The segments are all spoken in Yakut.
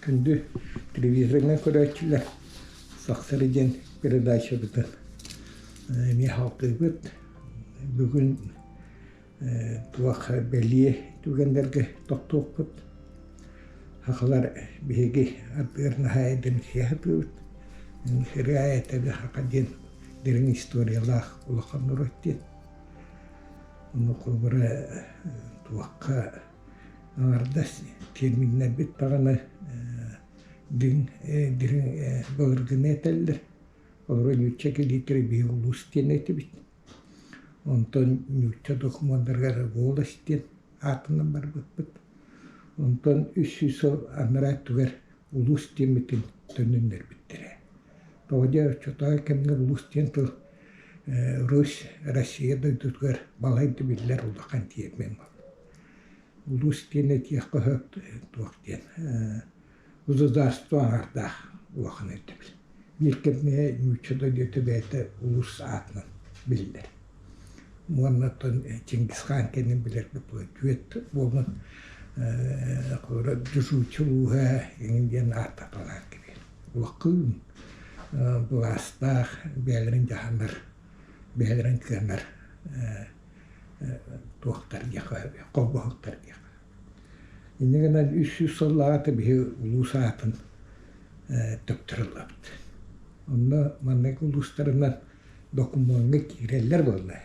Күндү телевизорынан көрөөччүлэр, Сахсары диэн передачабытын эмиэ халкыыбыт. Бүгүн туох бэлиэ түгэннэргэ тохтуохпут. Сахалар биһиги ардыгар наһаа эдэмсийэ сатыыбыт. Ырыа этэби саха диэн дириҥ историялаах улахан норуот диэн. Ону холобура туохха аҥардас терминнэрбит даҕаны дириҥ дириҥ былыргыны этэллэр. Олору нуучча кэлиитэ биһиги улуус диэн этибит. Онтон нуучча докумуоннарыгар волость диэн аатынан барбыппыт. Онтон 300 сыл анараа өттүгэр улуус диэммитин төнүннэрбиттэрэ. Тоҕо диэ оччотооҕу кэмҥэ улуус диэн тыл Русь, Россия дойдутугар балайда биллэр улахан тиэрмин буолла. Улуус диэн этиэххэ сөп туох диэн государство аҥардаах улахан өйдөбүл. Биир кэмҥэ нуучча дойдута бэйэтэ улуус аатынан биллэр. Уонна оттон Чингисхан кэннин билэрбит буолуо түөрт буолан холобура Дьучу улууһа эҥин диэн ааттаталаан кэбиһэр. Улахан былаастаах бэйэлэрин дьаһанар, бэйэлэрин кыанар туохтар диэххэ, холбоһуктар диэххэ. Инньэ гынан 300 сыллааҕыта биһи улуус аатын төптөрү ыллабыт. Онно маннык улуустарынан докумуоҥҥа киирэллэр буолла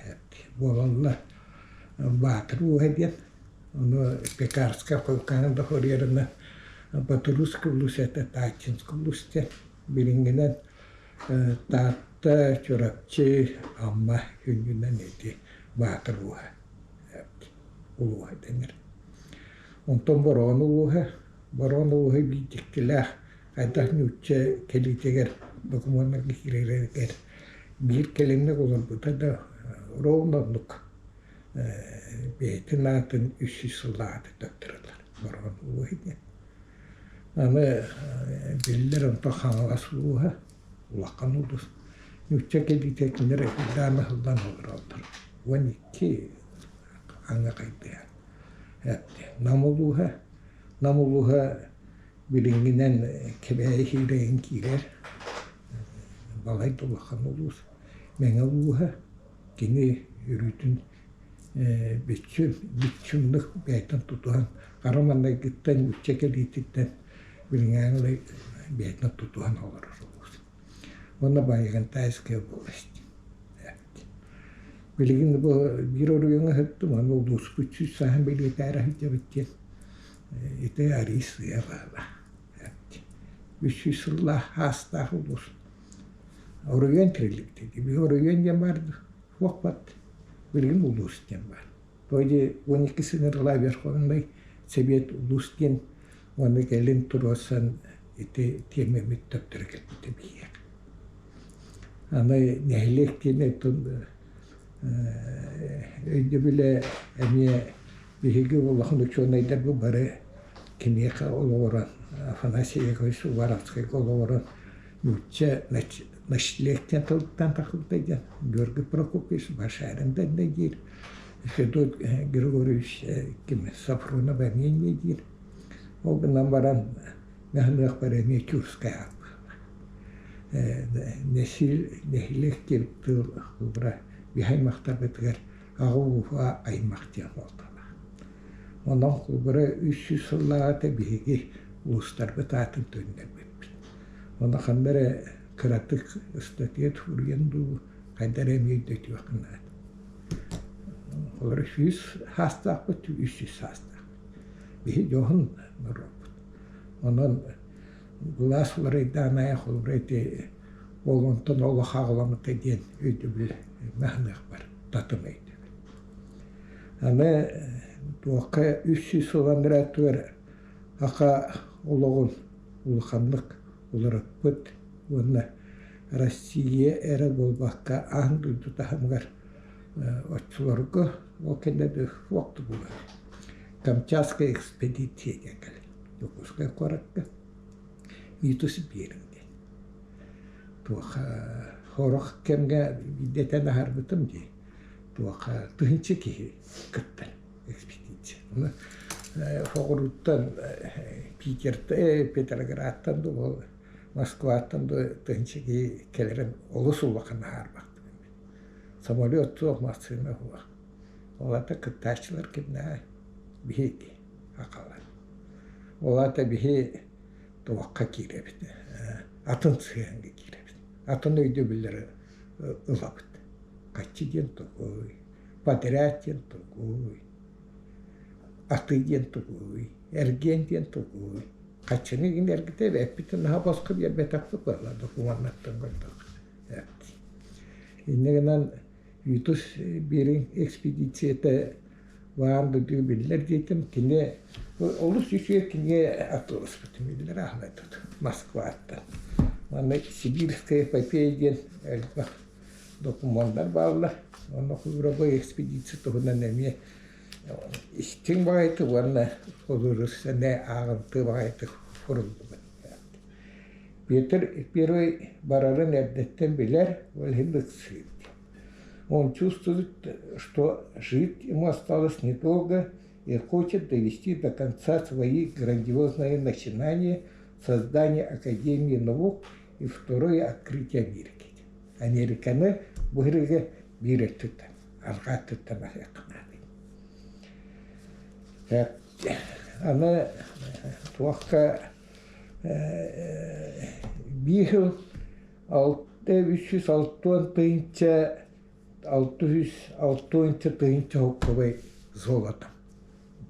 буолаллар. Баатыр ууһа диэн, ону Пекарскай холкаан да хоруйарына Батурусский улуус это Тачинский улуус диэн. Билиҥҥинэн Таатта, Чурапчы, Амма күннүнэн ити Баатыр ууһа улууһа дэнэр. Онтон Бороҕон улууһа, Бороҕон улууһа биир дьиктилээх хайдах нуучча кэлиитигэр докумуоннарга киирэригэр биир кэлимник олорбута да ровно оннук бэйэтин аатын 300 сыллааҕыта төттөрүлэр Бороҕон улууһа диэн. Аны биллэр онтон Хаҥалас улууһа улахан улуус. Нуучча кэлиитэ кинилэр даана сылдан олороллор. 12 аҥа хайдыһа. Нам улууһа Нам улууһа билиҥҥинэн Кэбээйи киирэйин киирэр. Балай да улахан улуус. Мэҥэ улууһа кини өрүүтүн бүччүм, бүччүмнүк бэйэтин тутуһан, хара маҥнайгыттан нуучча кэлиититтэн билиҥҥээҥи бэйэтин тутуһан олорор улуус. Уонна Байагантайская область. Билигин бу биир оройуоҥҥа сыттым, аны улууспут сүүс сааһын бэлиэтээри сылдьабыт диэн ити арыы сыа баала. 300 сыллаах аастаах улуус. Оройуон тэриллибитэ. Биһи оройуон диэн баар суохпат. Билигин улуус диэн баар. Вроде 12 сыҥыралаа Верховнай Сэбиэт улуус диэн уонна кэлин туруорсан ити тиэмэмит төптөрө кэлбитэ биһиэхэ. Аны нэһилиэк диэн өйдөбүлэ эмиэ биһиги улахан учуонайдар бу бары киниэхэ олоҕуран Афанасий Яковлевич Уваровскайга олоҕуран нуучча ночлег диэн тылыттан тахсыбыта диэн Георгий Прокопьевич Башарин да диир Федот Григорьевич ким Сафронов эмиэ диир ол гынан баран наһыныахпар эмиэ Чурскай нэһилиэк диэн тыл холобура биһи аймахтарбытыгар аҕа ууһа аймах диэн буолталаах. Онон холобура 300 сыллааҕыта биһиги улуустарбыт аатын төннөрбүппүт. Ону ханна эрэ кыратык ыстатыйа суруйан дуу, хайда эрэ эмиэ өйдөтүөххэ наада. Холобура 100 саастаахпыт, 300 саастаахпыт. Биһи дьоһун норуоппут. Онон былаас уларыйдаан аайы холобура ити ол онтон олох аҕаламмыта диэн өйдөбүл маһыныахпар татым өйдөбүл. Аны туохха 300 сыл анараа өттүгэр аха олоҕун улаханнык уларыппыт уонна Россия эрэ буолбакка аан дойду таһымыгар оччолорго ол кэннэ да суох да буолар. Камчатская экспедиция диэн кэлэр Дьокуускай куоракка Митус Беринг диэн. Туох сорох кэмҥэ биирдэ этэн аһарбытым дии. Туох тыһыынча киһи кыттар экспедиция. Соҕурууттан Питертэн, Петроградтан дуу, Москваттан дуу тыһыынча киһи кэлэрин олус улахан аһаарбахтык. Самолет суох, массыына суох. Ол аата кыттааччылар кимнээҕий? Биһиги сахалар. Ол аата биһи туохха киирэбит? Атын сыһыаҥҥа киирэбит. Атын өйдөбүллэри ылабыт. Хаччы диэн тугуй? Подряд диэн тугуй? Атыы диэн тугуй? Эргиэн диэн тугуй? Хаччыны игин эргитэ эппитин наһаа босхо биэрбэтэхпит буолла докумуоннартан көрдөххө. Инньэ гынан Витус Беринг экспедицията баан дойду биллэр диэтим. Кини олус үчүгэй кинигэ атыыласпытым биллэр аһылайтыт Москваттан. Манна Сибирская эпопея диэн элбэх докумуоннар бааллар. Онно Куровой экспедиция туһунан эмиэ истиҥ баҕайытык уонна олорусаны ааҕымтыы баҕайытык суруллубут. Петр Первый барарын эрдэттэн билэр, ол иһин ыксыыр. Он чувствует, что жить ему осталось недолго и хочет довести до конца свои грандиозные начинания создание Академии наук и второе открытие Америки. Американы бу сиргэ биир өттүттэн, арҕаа өттүттэн аһыаххынаадый. Аны туохха биир сыл 6 360 тыһыынча 660 тыһыынча холкуобай золото.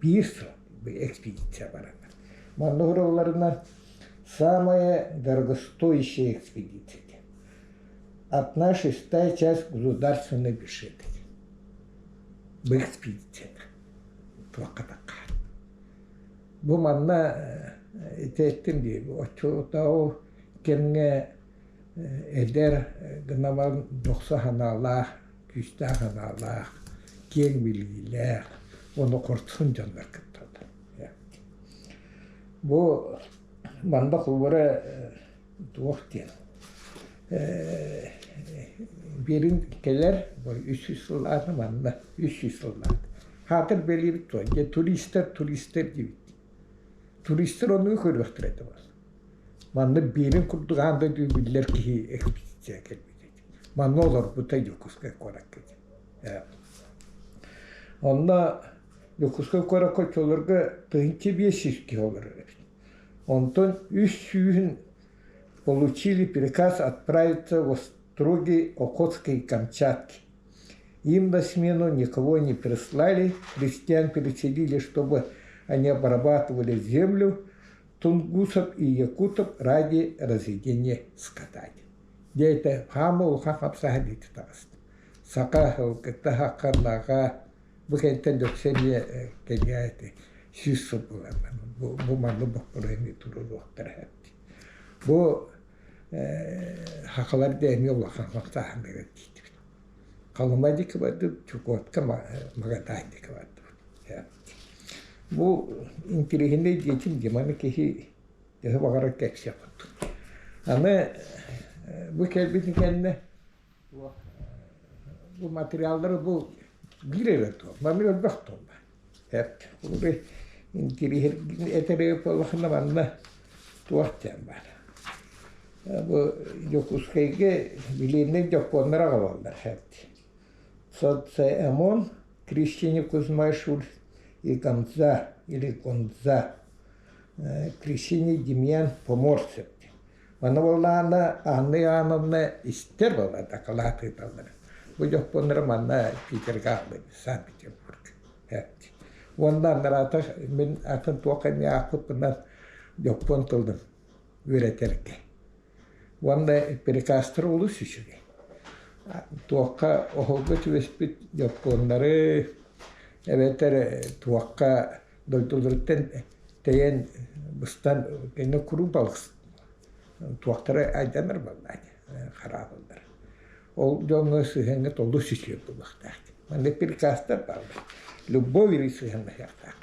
Биир сыл экспедиция бараннар. Манна уралларынан самая дорогостоящая экспедиция. Одна шестая часть государственной бюджета. Бу экспедицияда. Туохха таккаар. Бу манна ити эттим дии, оччотооҕу кэмҥэ эдэр гынабан дохсо санаалаах, күүстээх санаалаах, киэҥ билиилээх уонна хорсун дьоннор кытталлар. Бу манна холобура туох диэн биэрин кэлэр 300 сыллаата манна 300 сыллаата. Хаатыр бэлиэбит туох дьэ туристар туристар диэбит. Туристар ону көрүөхтэрэ этэ буолла. Манна биэрин курдук аан дойду биллэр киһи экспедиция кэлбит этэ. Манна олорбута Дьокуускай куоракка этэ. Онно Дьокуускай куоракка оччолорго 1500 киһи олорор эбит. Онтон үс сүүһүн получили приказ отправиться в остроги Охотской Камчатки. Им на смену никого не прислали, крестьян переселили, чтобы они обрабатывали землю тунгусов и якутов ради разведения скота. Дьэ это хаама улахан хапсаһа диэки таҕыста. Саха кытта хахханнаҕа бу кэнтэн дөксө эмиэ кэлиэ этэ 100 сыл буолар бу манны боппуруоһу туруоруохтара эбит. Бу сахалар да эмиэ улахан хамсааһын диэтибит. Халыма диэки бардыбыт, Чукотка, Магадан диэки бардыбыт. Бу интириэһинэй диэтим дии, маны киһи төһө баҕарар кэпсиэх курдук. Аны бу кэлбитин кэннэ бу материаллары бу биир эрэ туох, маннык элбэх туолла. Интириэһиргин буоллахына манна туох диэн баар. Бу Дьокуускайга билиэннэй дьоппуоннар аҕалаллар Соцэмон, Крещение Кузьма Шульц и Гонза или Гонза, Крещение Демьян Поморцев. Маны буоллаҕына Анна Иоанновна истэр буолла дакылаат ыыталлара. Бу дьоппуоннары манна Питергэ аҕаллым, Санкт-Петербург. Уонна анараата мин атын туох эмиэ аахпыппынан дьоппуон тылын үөрэтэргэ. Уонна приказтар олус үчүгэй. Туохха оһолго түбэспит дьоппуоннары эбэтэр туохха дойдуларыттан тэйэн быстан кэннэ куруук балыс туохтара айданар буоллаҕа хараабыллар. Ол дьоҥҥо сыһыаҥҥа олус үчүгэй буолуохтаах. Маннык приказтар бааллар. Любовь сыһыаннаһыахтаах.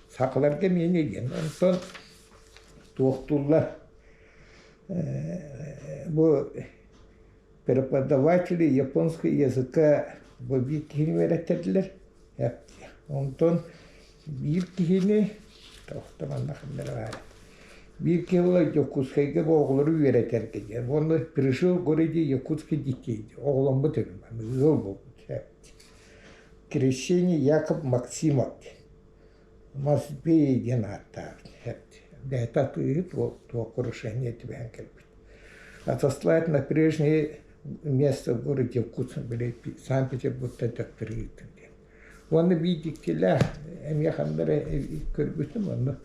Сахаларга эмиэ диэн. Онтон туохтууллар бу преподаватели японского языка бу биир киһини үөрэттэрдилэр. Онтон биир киһини. Охто манна ханна эрэ баара. Биир киһи була Дьокуускайга бу оҕолору үөрэтэргэ диэн. Уонна пришел в городе Якутск детей оҕоломмут үһү манна ыал буолбут. Крещение Яков Максимов Мазбей диэн ааттаабыт. Бэйэтэ атыыһыт туох крушение түбэһэн кэлбит. Отослать на прежнее место в городе Якутск, били Санкт-Петербургтан төттөрү ыыттым диэн. Уонна биир дьиктилээх эмиэ ханна эрэ көрбүтүм, онно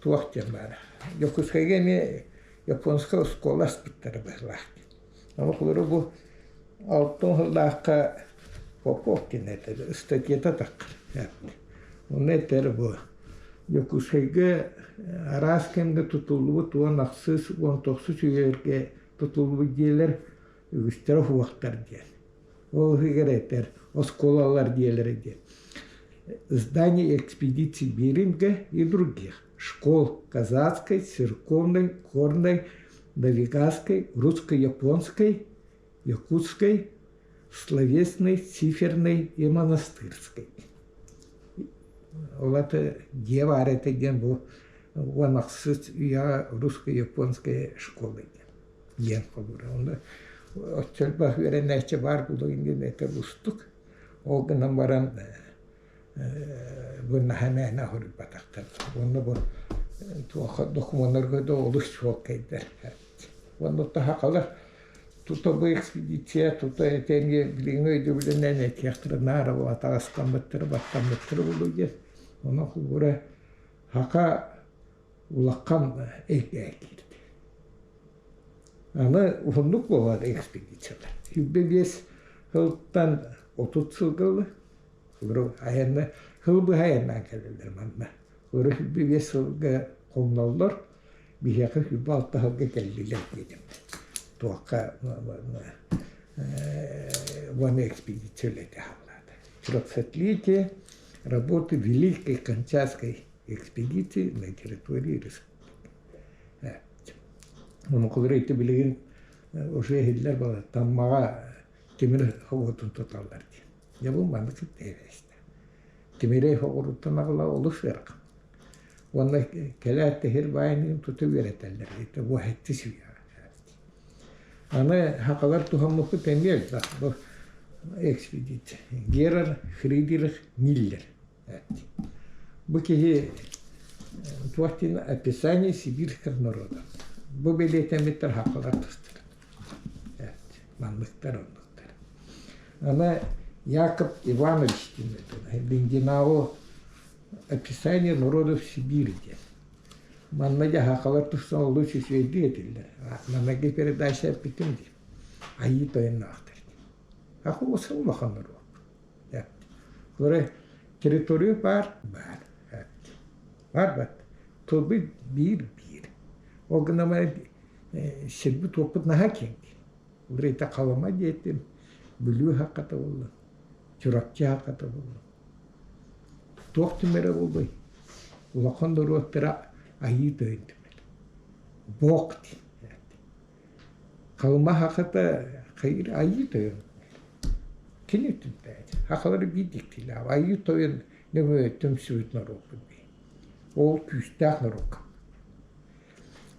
туох диэн баара. Дьокуускайга эмиэ японскай оскуола аспыттара быһыылаах. Ону холобура бу алтан сыллаахха Попов диэн этэ, ыстатыйата таххар. Онно этэр бу Дьокуускайга араас кэмгэ тутуллубут уон ахсыс, уон тохсус үйэлэргэ тутуллубут дьиэлэр үгүстэрэ уһуохтар диэн. Ол иһигэр этэр оскуолалар дьиэлэрэ диэн. Здание экспедиций Беринга и других школ казацкой, церковной, горной, навигатской, русско-японской, якутской, словесной, циферной и монастырской. Ол это дьиэ баар этэ диэн бу уон ахсыс үйэҕэ русско-японская школа диэн диэн холуура. Онно оччолбох үөрэнээччи баар буолуо диэн этэ устук. Ол гынан баран бу наһаа мээнэ хоруйбатахтар. Уонна бу туохха докумуоннарга да олус чуолкайдар. Уонна таһахалар тута бу экспедиция тута этэҥҥэ билиҥҥи өйдөбүлүнэн этиэхтэрэ наара бу атаҕастаммыттара баттаммыттара буолуо диэн. Онон холобура хака улахан эйгэ киирдэ. Аны уһуннук буолар экспедициялар. 25 сылтан 30 сылга ыла Урут айанна сыл быһа айаннаан кэлэллэр манна. Урут 5 сылга хоҥноллор, биһиэхэ 26 сылга кэллилэр диэтим. Туохха уонна экспедиция үлэтэ хааллаата. Трехсотлетие работы Великой Камчатской экспедиции на территории республики. Онукулары ити билигин уже иһиллэр буолар Таммаҕа тимир собуотун туталлар диэн. Дьэ бу маннык истэ. Тимирэй соҕурууттан аҕала олус ыарахан. Уонна кэлээт тэһир баайыныын тута үөрэтэллэр. Это бу сэттис үйэҕэ. Аны сахалар туһаммыппыт эмиэ элбэх. Бу экспедиция. Герар Фридрих Миллер. Бу киһи туох диэн описание сибирских народов. Бу бэлиэтэммиттэр сахалар тустар. Манныктар оннуктар. Аны Яков Иванович диэн Линдинау описание народов Сибири диэн. Манна дьэ сахалар тустан олус үчүгэйдик этиллэр. Манныгы передача эппитим дии. Айыы тойонноохтор. Ахуоса улахан норуот. Олору территория баар баар. Баар бат. Тылбыт биир биир. Ол гынан сирбит уоппут наһаа киэҥ. Урейта Халыма диэтим, Бүлүү хаката буолла, Чурапчы хаката буолла. Туох түмэрэ буолуой? Улахан норуоттара айыы тойон түмэр. Бог диэн. Халыма хаката хайыр айыы тойон. Кини түмпээт. Хахалары биир диктилээх. Айыы тойон нөҥүө түмсүбүт норуоппут бии. Ол күүстээх норуокка.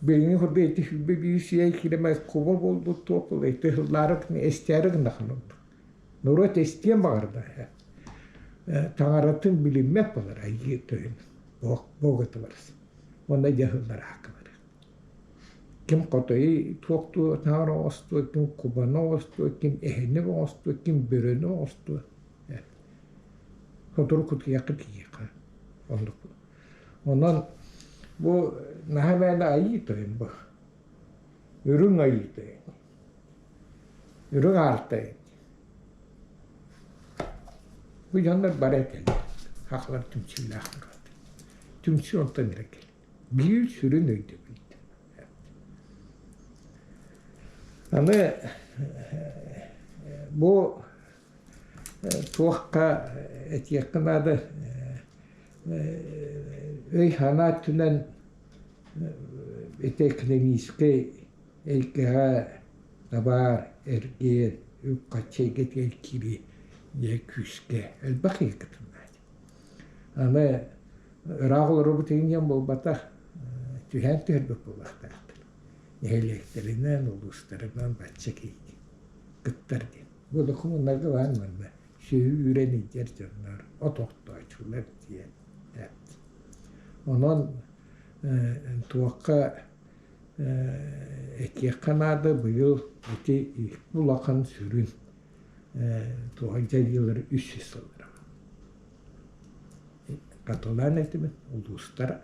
Билиҥҥи курдук ити 21 сийэй килэмэ куба буолбут туох буолла ити сыллаары эстээри гыннахан ордук. Норуот эстиэн баҕарда таҥаратын билиммэт буолар айыы тойон бога барыс. Уонна дьаһыллар аакка барар. Ким хотойу туохтуу таҥара оҥостуо, ким кубаны оҥостуо, ким эһэни оҥостуо, ким бөрөнү оҥостуо. Сотору кутуйахха тиийиэххэ. Оннук. Онон бу наһаа мээнэ айыы тойон бу. Үрүҥ айыы тойон. Үрүҥ аар тойон. Бу дьоннор бары этэллэр. Сахалар түмсүүлээх норуот. Түмсүү онтон эрэ кэлэр. Биир сүрүн өйдөбүл. Аны бу туохха этиэххэ наада өй-санаа өттүнэн ити экономическай эйгэҕэ табаар, эргиэн, үп-харчы эйгэтигэр киирии дьэ күүскэ элбэх киһи кытыннааччы. Аны Ыраах олоробут иһин буолбатах, түһээн түһэрбит буолуохтаахтар. Нэһилиэктэринэн, улуустарынан бачча киһи кыттар диэн. Бу докумуоннарга баар манна сүөһү үүрэн илдьэр дьоннор, от охтооччулар диэн. Онон туохха этиэххэ наада быйыл ити улахан сүрүн туох дьайыылар 300 сыллара. Каталан этибит улуустар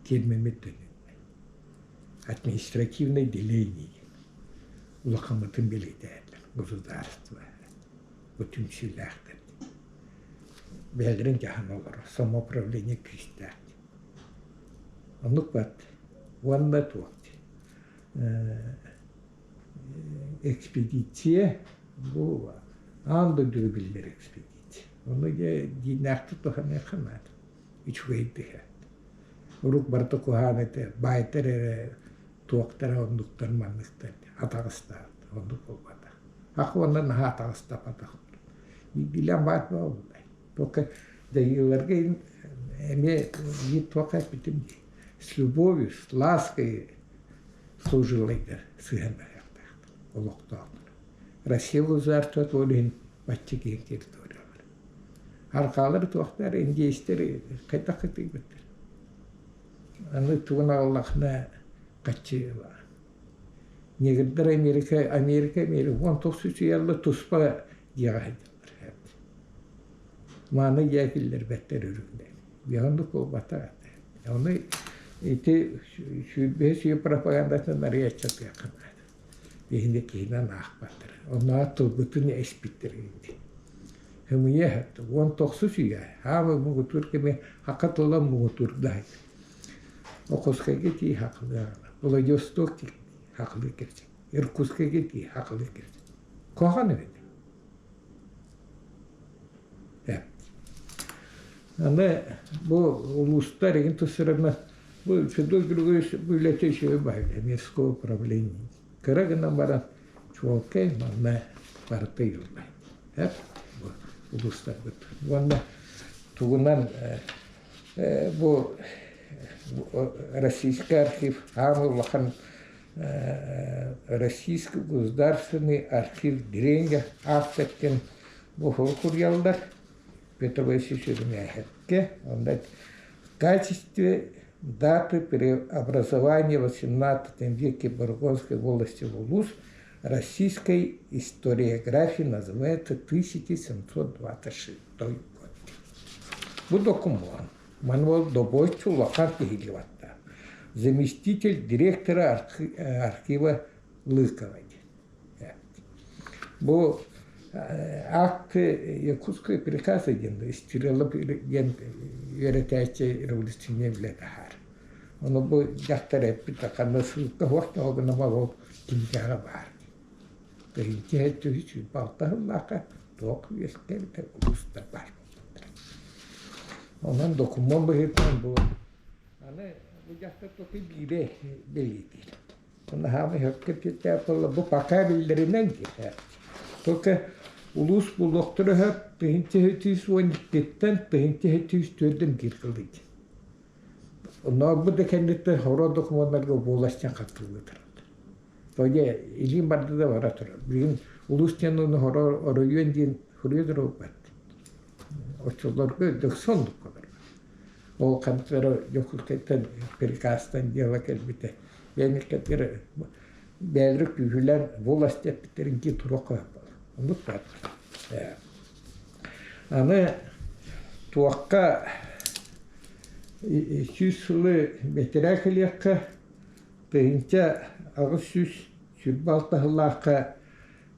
тиэрмэммит төнүннэ. Административное деление улахаммытын бэлиэтээтилэр государство бу түмсүүлээхтэр бэйэлэрин дьаһана олорор самоуправление күүстээх. Оннук бат уонна туох экспедиция бу аан дойдуга биллэр экспедиция. Ону дьэ дьиҥнээхтик туһаныахха наада. Үчүгэйдик. Урук барыта куһаҕан этэ, баайтар эрэ туохтара оннуктар манныктар атаҕастаат оннук буолбатах. Ах уонна наһаа атаҕастаппатах. Биирдиилээн баар буолла. Только дьайыыларга эмиэ биир туох эппитим дии. С любовью, с лаской служилайдар сыһыаннаһыахтаахтар, олохтоохтор. Россия государствота ол иһин бачча киэҥ территориялар. Арҕаалар туохтар индейстэр хайдах кытыйбыттар. Аны тугун аҕаллахына хаччы Негрдэр Америка, Америка, Америка 19 үйэллэ туспа дьиэҕэ сылдьаллар. Мааны дьиэ киллэрбэттэр үрүҥнэр. Оннук буолбатах этэ. Ону ити сүүрбэһис үйэ пропагандатын арыйаччатыахха наада. Биһини киһинэн аахпаттар. Оннооҕор тылбытын эспиттэр ити. Ымыйа 19 үйэ хаама муҥутуур кэми хака тыла муҥутуурдаах. Окускайга тии хакылыаҕына, Владивосток хакылыы кэлсин, Иркутскайга тии хакылыы кэлсин. Куһаҕан эбит. Аны бу улуустар игин тустарына бу Федот Григорьевич бу үлэтэ үчүгэй баһыйда мирского управления. Кыра гынан баран чуолкай манна барыта ыйыллар. Бу улуустарбыт. Уонна тугунан бу Российский архив аан улахан Российский государственный архив Дренге ааттаттан бу суруйаллар Петр Васильевич Үрүмээһэпкэ онно в качестве даты преобразования в XVIII веке Бургонской волости в улус российской историографии называется 1726 год. Бу докумуон Мануэл Добойчу улахан киһи баттаах. Заместитель директора архива Лыкова диэн. Бу акт Якутской приказа диэн Стрелов диэн үөрэтээччи революционер үлэ таһаар. Ону бу дьахтар эппит ханна ссылка суох гына ол кинигэҕэ баар. Тыһыынча 726 сыллаахха туох үөскээбитэ улуустар баар буолбуттара. Онон докумуон быһыытынан бу аны бу дьахтар токи биирэ бэлиэтиир. Наһаамай сөпкө эппиэттээх буолла. Бу пока биллэринэн диэхэ. Только улуус булуохтара сөп 1712-ттэн 1704-дэн биир кылый. Оннооҕу да кэнниттэн хоро докумуоннарга буоластан хаттылыы турар. Тоҕо илиим барда да бара турар. Билигин улуус диэн ону хоро оройуон диэн суруйа турбат. Оччолорго дөксө оннук буолар. Ол хантара Дьокуускайтан приказтан дьыала кэлбитэ. Бэйэниккэтигэр бэйэлэрэ күүһүлээн волость эппиттэрин кии туруох буолар. Оннук баар. Аны туохха 100 сылы бэтэрээ кэлиэххэ 1826 сыллаахха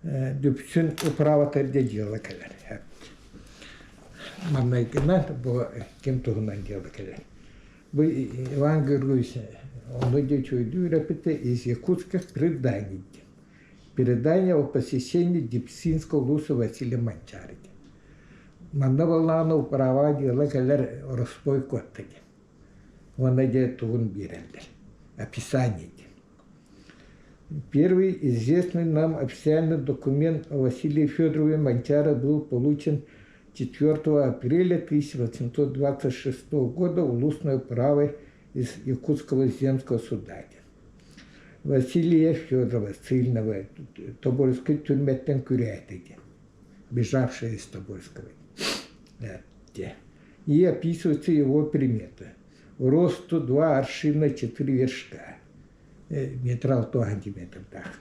Дүпсүн управата эрдэ дьыала кэлэр. Маҥнайгынан бу ким туһунан дьыала кэлэр. Бу Иван Георгиевич онно дьэ үчүгэйдик үөрэппитэ из якутских преданий диэн. Предание о посещении Дипсинского улуса Василия Манчаары диэн. Манна буоллаҕына управаҕа дьыала кэлэр ороспуой куотта диэн. Уонна дьэ тугун биэрэллэр. Описание диэн. Первый известный нам официальный документ о Василии Федорове Манчаро был получен 4 апреля 1826 года улусной управой из Якутского земского суда. Василия Федорова, Цильного, Тобольскай түрмэттэн күрээтэ диэн, бежавшая из Тобольского. И описываются его приметы. Росту 2 аршина 4 вершка, метр 6 сантиметрдаах.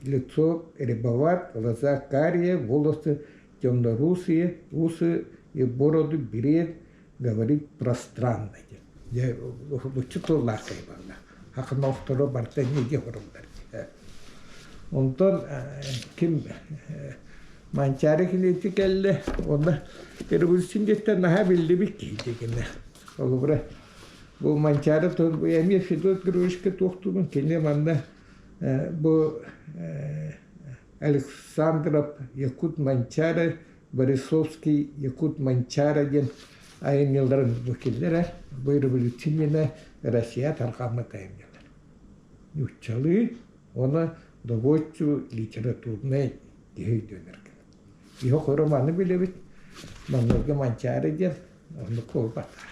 Лицо рябоват, глаза карие, волосы темно-русые, усы и бороду берет, говорит пространно. Дьэ, уһулуччу тыллаах киһи буолла. Хахын барыта эмиэ хоруллар. Онтон ким Манчаары кинити кэллэ, уонна революция диэттэн наһаа биллибит киһи дигинэ. Холобура, бу Манчаары эмиэ Федот Григорьевичка туохтуурун кини манна бу Александров Якут Манчаары, Борисовский Якут Манчаары диэн айымньыларын бу киллэрэр. Бу революция иннинэ Россия тарҕаммыт айымньылар. Нууччалыы уонна добуоччу литературнай киһи өйдөнөр гына. Киһи хороманы билэбит, манныгы Манчаары диэн оннук буолбатах.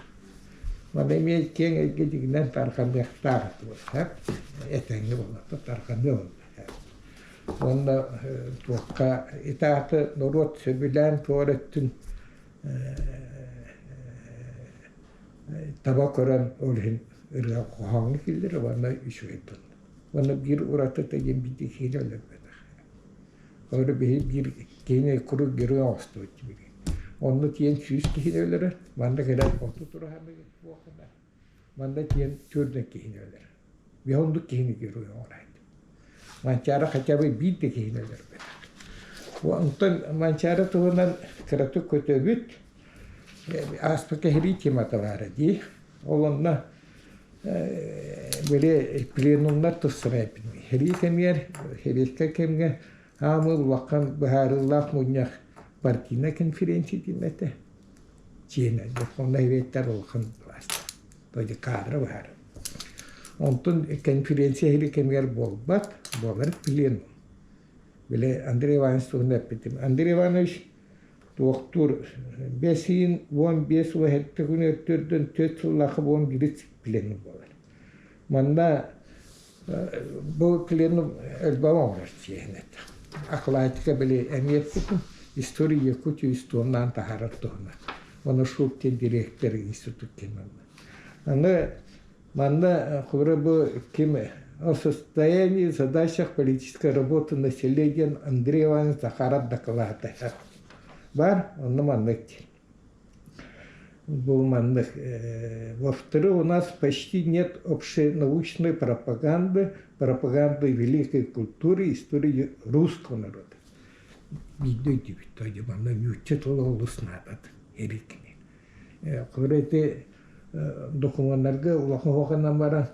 Маны эмиэ киэҥ эйгэ дьиҥинэн тарҕаныахтаах этэҥҥэ буоллахха тарҕаныа буолла. Уонна туохха итааты норуот сөбүлээн туор өттүн таба көрөн ол иһин ырыа хоһооҥҥо киллэрэр уонна үчүгэй буолла. Уонна биир уратыта диэн биирдэ киһини өлөрбөтөх. Олору биһи биир киһини куруук герой оҥостубут билигин. Онно тиийэн 100 киһини өлөрөр, манна кэлэн оту тураһаныгын буохуна. Манна тиийэн 4 киһини өлөрөр. Биһи оннук киһини герой оҥороойдум. Манчаары хотя бы биир да киһини өлөрбөтөх. Онтон Манчаары туһунан кыратык көтөбүт. Ааспыкка кэһирии темата баара дии. Ол онно били пленумнар тустара эппитим. Сэрии кэмигэр, сэбиэскэй кэмҥэ аамы улахан быһаарыылаах мунньах партийнай конференция диэн этэ. Чиэнэ, Верховнай Советтар улахан власть. Вроде кадра быһаарар. Онтон конференция иһили кэмигэр буолбат, буолар пленум. Били Андрей Иванович туһунан эппитим. Андрей Иванович туохтуур бэсиин 15 уһэтте күн өттүрдөн төрт сыллаахы буон биир пленум буолар. Манна бу пленум элбэҕи оҥорор чиэһин этэ. Акылаатика били эмиэ эппитим, история Якутии исторнаан таһаарар туһунан. Оны Шуптин директор институт манна. Аны манна холобура бу ким о состоянии задачах политической работы населения Андрей Иванович Захаров доклада бар, онно маннык Бу маннык во-вторых, у нас почти нет общенаучной пропаганды, пропаганды великой культуры, истории русского народа. Биирдэ өйдүүбүт тоҕо манна нуучча тыла олус наадат эрикини. Холобура ити докумуоннарга улахан уоханан баран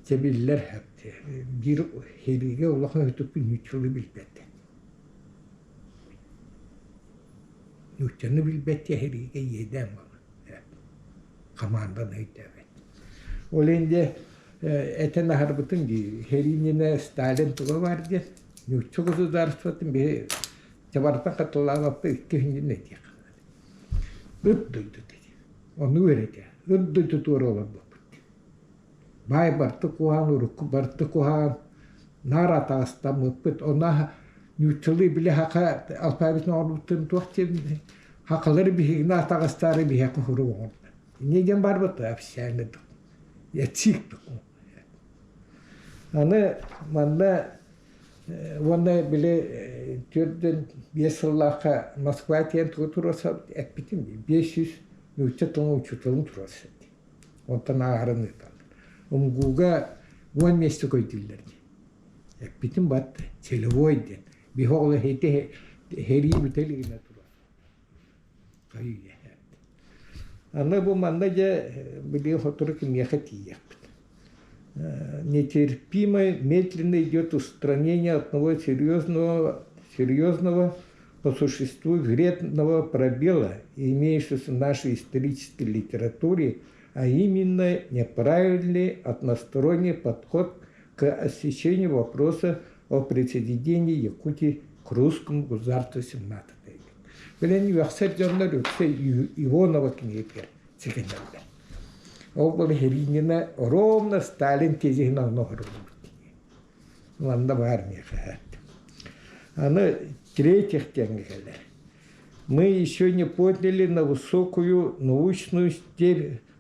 чэбиллэр биир хэриигэ улахан өтүкпүн нууччалыы билбэт. Нууччаны билбэт хэриигэ иэдээн буолар. Хамаанданы өйдөөбөт. Ол иһин дьэ этэн аһарбытым дии, хэриининэ Сталин туга баар диэн нуучча государствотын биһи чабартан хатылаабаппыт икки күнүн этиэх ыт дойдута диэн. Ону үөрэтэ. Ыт дойду туора олорбуппут. Баай барты куһаҕан, урукку барты куһаҕан, наар атаҕастаммыппыт. Онно нууччалыы били хака алфавитын оҥорбуттарын туох диэн хакалары биһигини атаҕастаары биһиэхэ хурук оҥордо. Инньэ диэн барбыт официально ЯЦИК Аны манна уонна били 4-5 сыллаахха Москва тиийэн тугу туруорса эппитим дии 500 нуучча тылын учууталын туруорса дии. Онтон ааһарын ыыталлар. УМГУга 10 миэстэ көйдүүллэр дии. Эппитим бат целевой диэн. Биһи оҕолор ити сэрии бүтэ илигинэ турар. Аны бу манна дьэ билигин сотору кимиэхэ тиийиэхпит. Нетерпимо медленно идет устранение одного серьезного, серьезного по существу вредного пробела, имеющегося в нашей исторической литературе, а именно неправильный односторонний подход к освещению вопроса о присоединении Якутии к русскому государству XVII века. Билин үөхсэр дьоннор үксэ Ионова кинигэтигэр сигэнэллэр. Ол буола Херинина ровно Сталин тезиһин онно оһоруллубут Манна баар миэхэ. Аны третьих диэҥҥэ кэлэр. Мы еще не подняли на высокую научную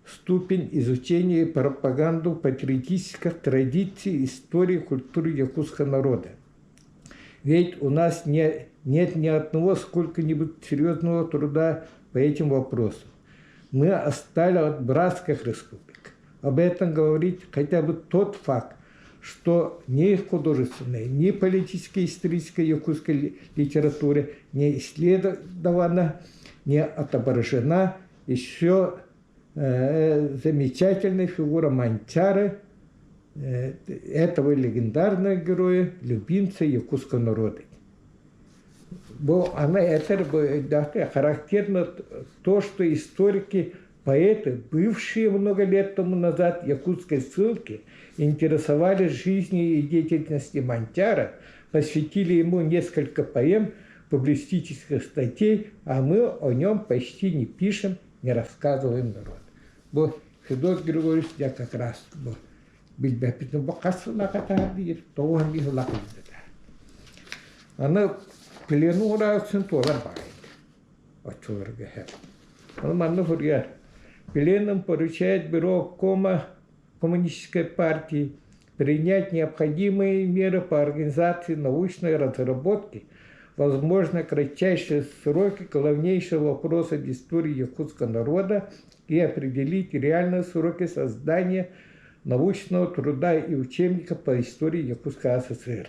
ступень изучения и пропаганду патриотических традиций истории и культуры якутского народа. Ведь у нас не, нет ни одного сколько-нибудь серьезного труда по этим вопросам. Мы отстали от братских республик. Об этом говорит хотя бы тот факт, что ни художественной, ни политической, исторической якутской литературе не исследована, не отображена еще замечательная фигура Манчары, этого легендарного героя, любимца якутского народа. Бу она это характерно то, что историки, поэты, бывшие много лет тому назад якутской ссылки, интересовались жизнью и деятельностью Монтяра, посвятили ему несколько поэм, публицистических статей, а мы о нем почти не пишем, не рассказываем народ. Бу Федот Григорьевич я как раз бу билбэппитин бу хас сыллаахата диир, тоҕуһан биир сыллаах билбэтэ. Аны плену урааксын туолар баҕайыта оччолорго иһэр. Ону манна суруйар. Пленум поручает бюро обкома Коммунистической партии принять необходимые меры по организации научной разработки, возможно, кратчайшие сроки главнейшего вопроса в истории якутского народа и определить реальные сроки создания научного труда и учебника по истории Якутской АССР.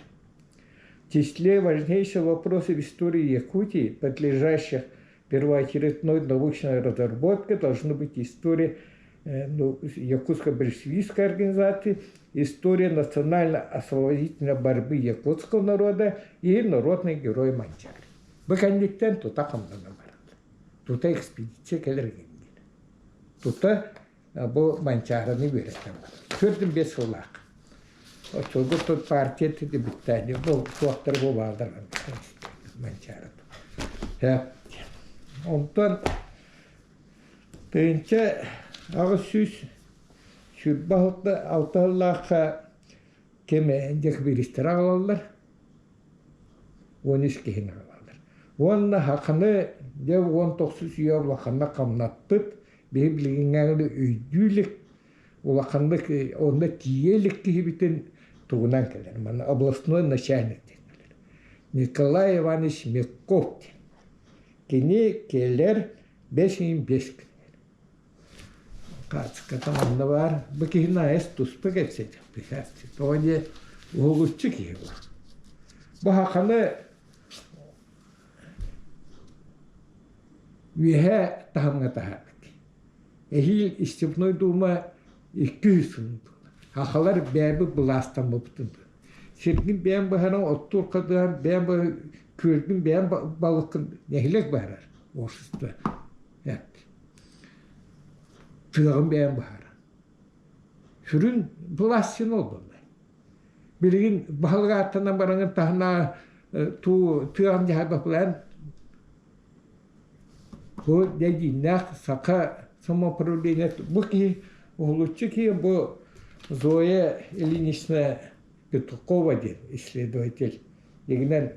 В числе важнейших вопросов истории Якутии, подлежащих первоочередной научной разработке, должны быть история ну, Якутско-большевистской организации, история национально-освободительной борьбы якутского народа и народный герой Манчари. Бу кэнниттэн тута хамнанан бараллар. Тута экспедиция кэлэр Тута бу Манчаарыны үөрэтэн барар. Төрдүн бес сыллаах. Оччолго тут партия бүттээни бу туохтар бу баалдар Манчаары. Онтон тыһыынча 826 сыллаахха ким декабристары аҕалаллар 13 киһини аҕалаллар. Уонна хаханы дьэ 19 үйэ улаханнык хамнаппыт биһи билигиҥҥээҥи өйдүү илик улаханнык онно тиийэ илик киһибитин тугунан кэлэр манна областной начальник диэн кэлэр Николай Иванович Мягков диэн кини кэлэр бэс ыйын бэс күнүгэр хаачыката манна баар бу киһини айас туспа кэпсэтиэхпит тоҕо диэ уһулуччу киһи бу бу хаханы Үөһээ таһымҥа таһаарбыт. Эһиил Степной Дума 200 сылын туолар. Сахалар бэйэбит былаастаммыппытын Сиргин бэйэм быһаран оттуур хадыһан бэйэм күөлгүн бэйэм балыккын нэһилиэк быһарар общество. Тыаҕын бэйэм быһаран. Сүрүн былаас син ол буолла. Билигин баһылык ааттанан бараҥын таһына туу тыаҕын дьаһайбаппылаан бу дьиҥнээх саха самоуправление бу киһи уһулуччу киһи бу Зоя Ильинична Петухова диэн исследователь дьиҥинэн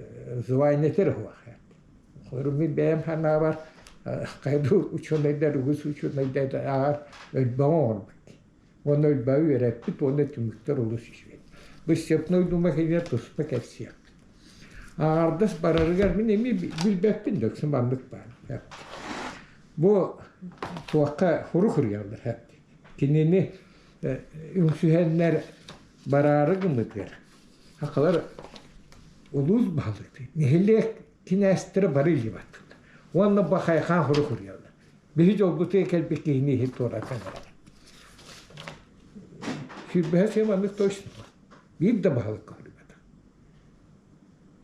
звание суох Мин бэйэм санаабар хайдах учуонайдар үгүс учуонайдар ааҕар өлбөҕү оҥорбут Уонна өлбөҕү үөрэппит уонна түмүктэр олус үчүгэй. Бу Степной Дума кэлиэ туспа кэпсиэхпит. Аҥаардас барарыгар мин эмиэ билбэппин да үксүн маннык баар. Бу туохха хурук суруйаллар Кинини үҥсүһэннэр бараары гыммытыгар сахалар улуус баһылыктыы нэһилиэк кинээстэрэ бары илии баттыыллар. Уонна бахайхаан хурук суруйаллар. Биһи дьолбутугар кэлбит киһини иһин туоратан эрэр. Сүүрбэһэ сыл маннык точно биир да баһылык көрбөтөх.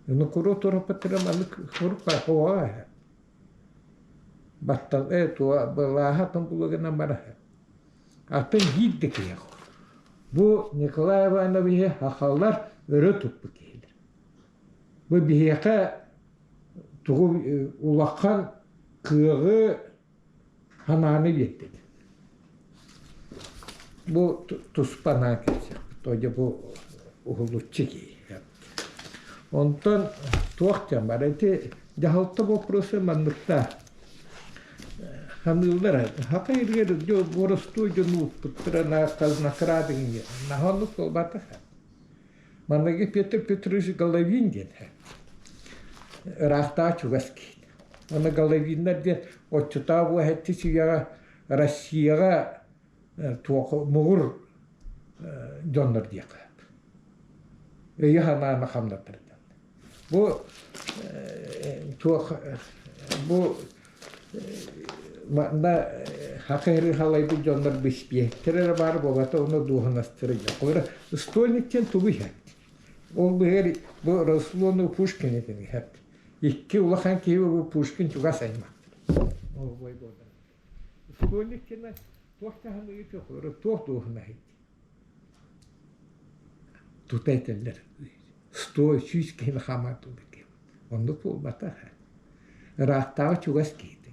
Ону куру туораппыттара маннык сурук баар Баттал ээ туа былааһа атын булугунан бараһы. Атын биир да киһи Бу Николай Ивановиһы сахалар өрө туппут киһилэр. Бу биһиэхэ тугу улахан Кыаҕы ханааны биэрдит. Бу туспа анаан кэпсиэхпит. Тоҕо бу уһулуччу киһи. Онтон туох диэн бар ити дьаһалта боппуруоса манныктаах ханыыллар хака иргэр боростуой дьону укпуттара накрады наһаа оннук буолбатах. Маныгы Петр Петрович Головин диэн ыраахтааҕы чугас киһи. Аны Головиннар диэн оччотооҕу уһэччи үйэҕэ Россияҕа туох муҥур дьоннор диэххэ сөп. Өйү-санааны хамнатар дьон. Бу туох бу манна хакыһырыы халайбыт дьоннор биспиэктэр эрэ баар буолбата уонна дуоһунастара дьон. Холобура, стольник диэн тугу иһэр? Ол быһыгар бу Рослону Пушкин этин иһэр. Икки улахан киһи бу Пушкин чугас аймах. Ол бой буолар. Стольник диэн туох таһымы туох дуоһунаһый? Тута этэллэр стой сүүс киһини хаамар буолбут киһи. Оннук буолбатах. Ыраахтааҕы чугас киһитэ.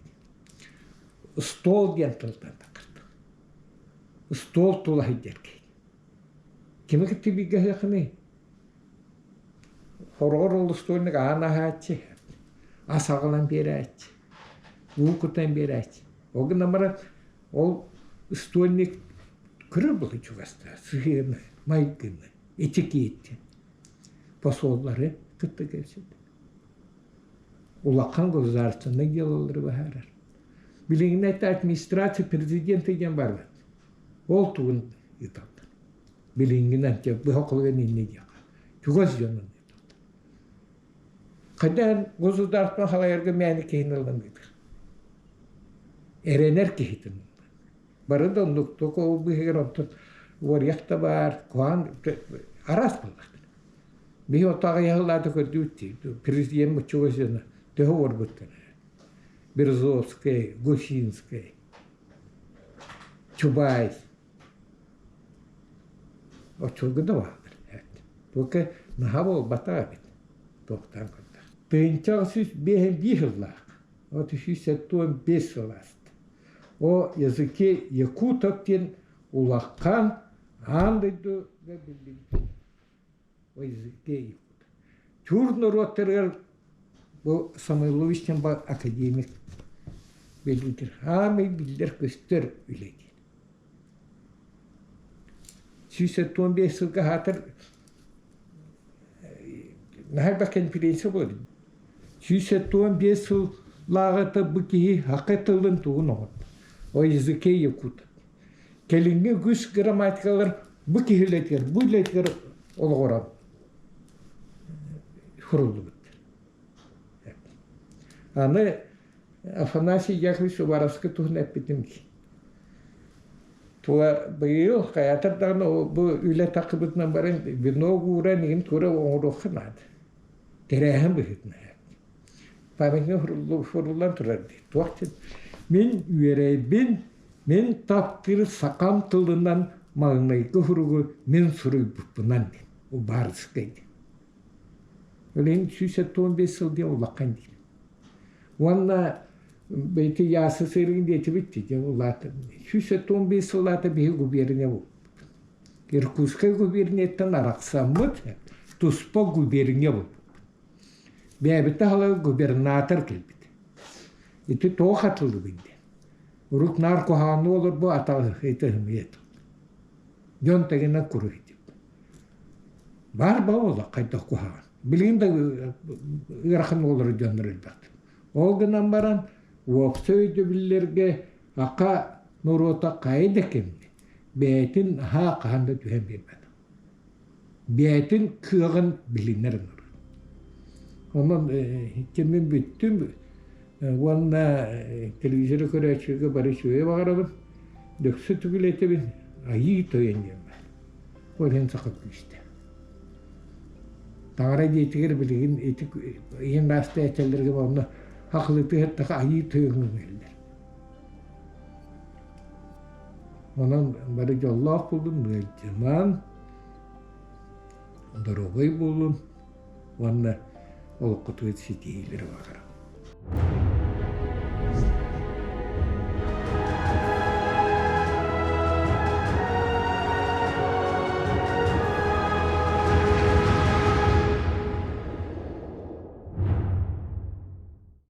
Стол диэн тылтан таххарбыт. Стол тула сылдьар киһи. Кими кытта бииргэ аһыаххыный? Хороҕор ол остуольник аан аһааччы, ас аҕалан биэрээччи, уу кутан биэрээччи. Ол гынан баран ол стольник көрөр буолуо чугастаах сыһыаны, майгыны, этикети, посоллары кытта кэпсэтэр. Улахан государственнай дьыалалары быһаарар. Билигин это администрация президента диэн барбыт. Ол тугун ыыталлар. Билиҥҥинэн быһа холуйан инньэ диэххэ. Чугас дьонун ыыталлар. Хайдах государство халайарга мээнэ киһини ылан ыытар. Эрэнэр киһитин ылла. Бары да оннук только ол быыһыгар онтон уоруйах да баар, куһаҕан араас буоллахтар. Биһи ото аҕыйах көрдүүт дии, президент муччуга сына төһө уорбуттар. Березовскай, Гусинскай, Чубайс. Оччолорго да бааллар. Только наһаа буолбатах эбит. Туохтаан көрдөх. Тыһыынча 851 сыллаах. От 375 сыл ааста. О языке якутов диэн улахан аан дойдуга биллибит О языке якутов. Тюр норуоттарыгар бу Самойлович диэн академик бэлиэтир хаамай биллэр-көстөр үлэ диэн. 175 сылга аһаатар наһаа элбэх конференция буолар. 175 сыллааҕыта бу киһи саха тылын тугун оҥордо? О языке якутов. Кэлиҥҥи үгүс грамматикалар бу киһи үлэтигэр, бу үлэтигэр олоҕуран суруллубуттар. Аны Афанасий Яковлевич Уваровскай туһунан эппитим дии. Тула быйыл хайаатар даҕаны бу үлэ тахсыбытынан баран венок ууран игин тура оҥоруохха наада. Тэрээһин быһыытынан. Памятник суруллан турар дии. Туох диэн мин үөрэйбин, мин таптыыр сахам тылынан маҥнайгы суругу мин суруйбуппунан диэн. Убаарыскай диэн. Билигин 175 сыл диэн улахан диир. Уонна бэйти Ясы сырыын диэтибит дии, улаата 175 сыллаата биһи губерния буолбут. Иркутскай губернияттан арахсаммыт, туспа губерния буолбут. Бэйэбит аһылыгы губернатор кэлбит. Ити туох атыллыбый диэн. Урут наар куһаҕаннык олорбу атаҕыһыйта ыһымыйа Дьон тэҥинэн куруһуйдум. Баар буолла хайдах куһаҕан. Билигин да ыарахан олорор дьоннор элбэхтэр. Ол гынан баран уопсай өйдөбүллэргэ ака норуота хайа да кэмҥэ бэйэтин аһаа хаһан да түһэн биэрбэт. Бэйэтин кыаҕын билинэр норуот. Онон иккиммин бүттүм уонна телевизоры көрөөччүгэ бары үчүгэйи баҕарабын. Дөксө түгүлэтэбин айыы тойон диэн баар. Ол иһин саха күүстэ. Таҥара дьиэтигэр билигин ити ийэм баастай этэллэргэ онно хахылытыһыттаха айыы тойоҥҥа үҥэллэр. Онон бары дьоллоох буоллун, ыалдьымаҥ, доруобай буолун уонна олоххутугар ситиһиилэри баҕарабын.